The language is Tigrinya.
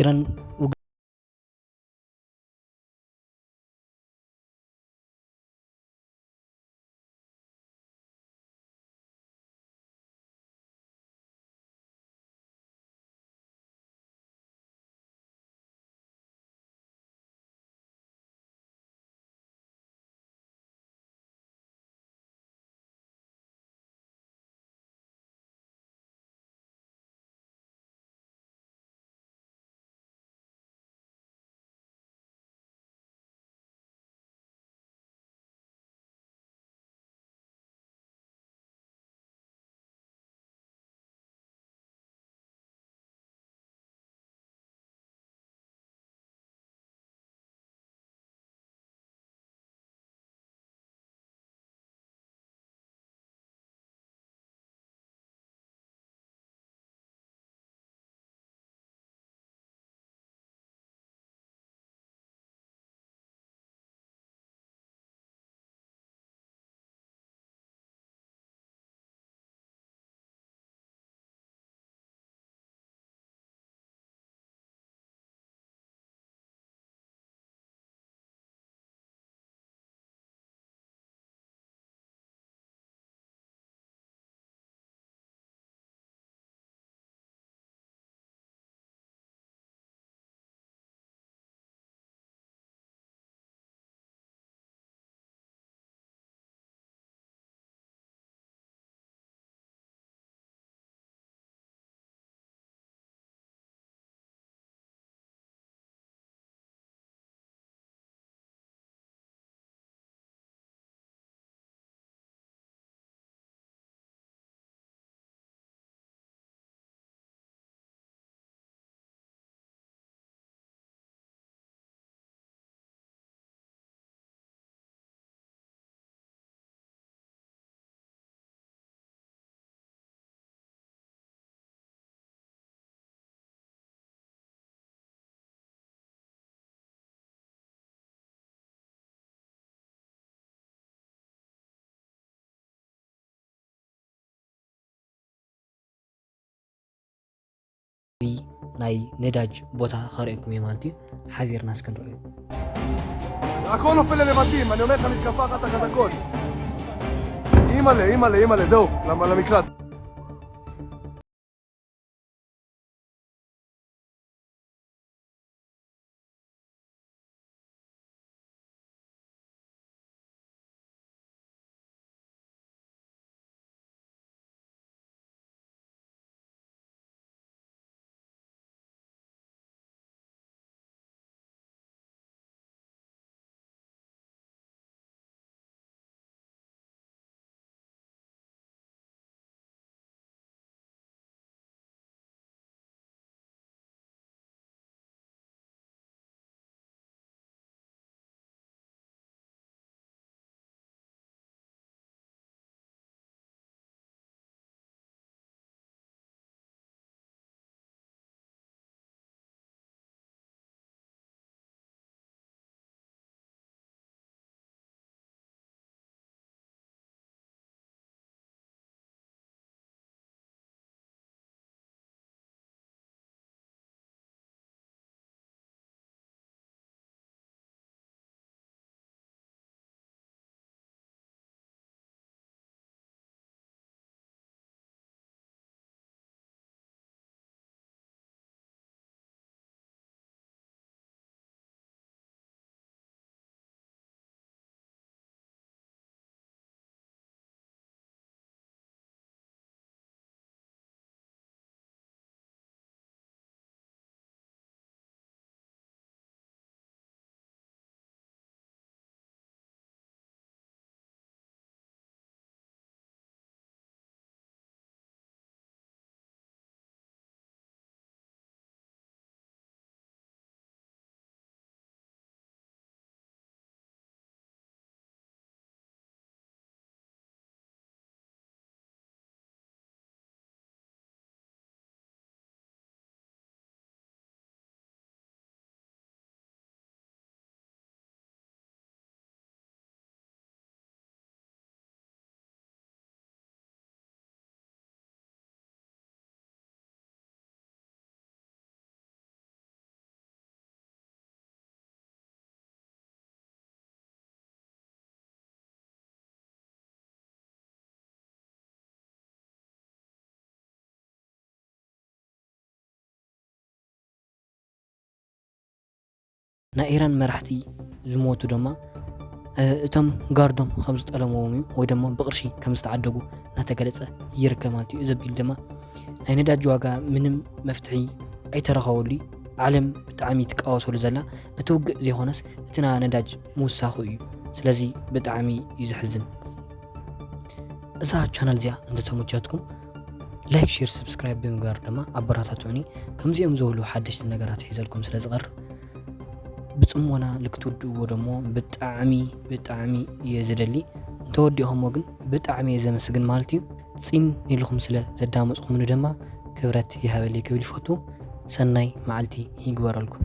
እግረን ናይ ነዳጅ ቦታ ከርእየኩም እየ ማለት እዩ። ሓቢርና እስኪ ንርእዮ። הכל נופל ללבטים, אני אומר לך, מתקפה אחת תחת הכל. אימא'לה, אימא'לה, אימא'לה, זהו, למ- למקלט. ናይ ኢራን መራሕቲ ዝሞቱ ድማ እቶም ጋርዶም ከም ዝጠለምዎም እዩ ወይ ድማ ብቕርሺ ከም ዝተዓደጉ እናተገለጸ ይርከብ ማለት እዩ። እዚ ኣቢሉ ድማ ናይ ነዳጅ ዋጋ ምንም መፍትሒ ኣይተረኸበሉ። ዓለም ብጣዕሚ ትቃወሰሉ ዘላ እቲ ውግእ ዘይኮነስ እቲ ና ነዳጅ ምውሳኹ እዩ። ስለዚ ብጣዕሚ እዩ ዘሕዝን። እዛ ቻናል እዚኣ እንተተመቻትኩም ላይክ፣ ሼር፣ ሰብስክራይብ ብምግባር ድማ ኣበረታትዑኒ። ከምዚኦም ዝበሉ ሓደሽቲ ነገራት ሒዘልኩም ስለ ዝቐርብ ብጽሞና ልክትውድእዎ ደሞ ብጣዕሚ ብጣዕሚ እየ ዝደሊ። እንተወዲእኹሞ ግን ብጣዕሚ እየ ዘመስግን ማለት እዩ። ጺን ኢልኩም ስለ ዘዳመጽኩምኒ ድማ ክብረት ይሃበለይ ክብል ይፈቱ። ሰናይ መዓልቲ ይግበረልኩም።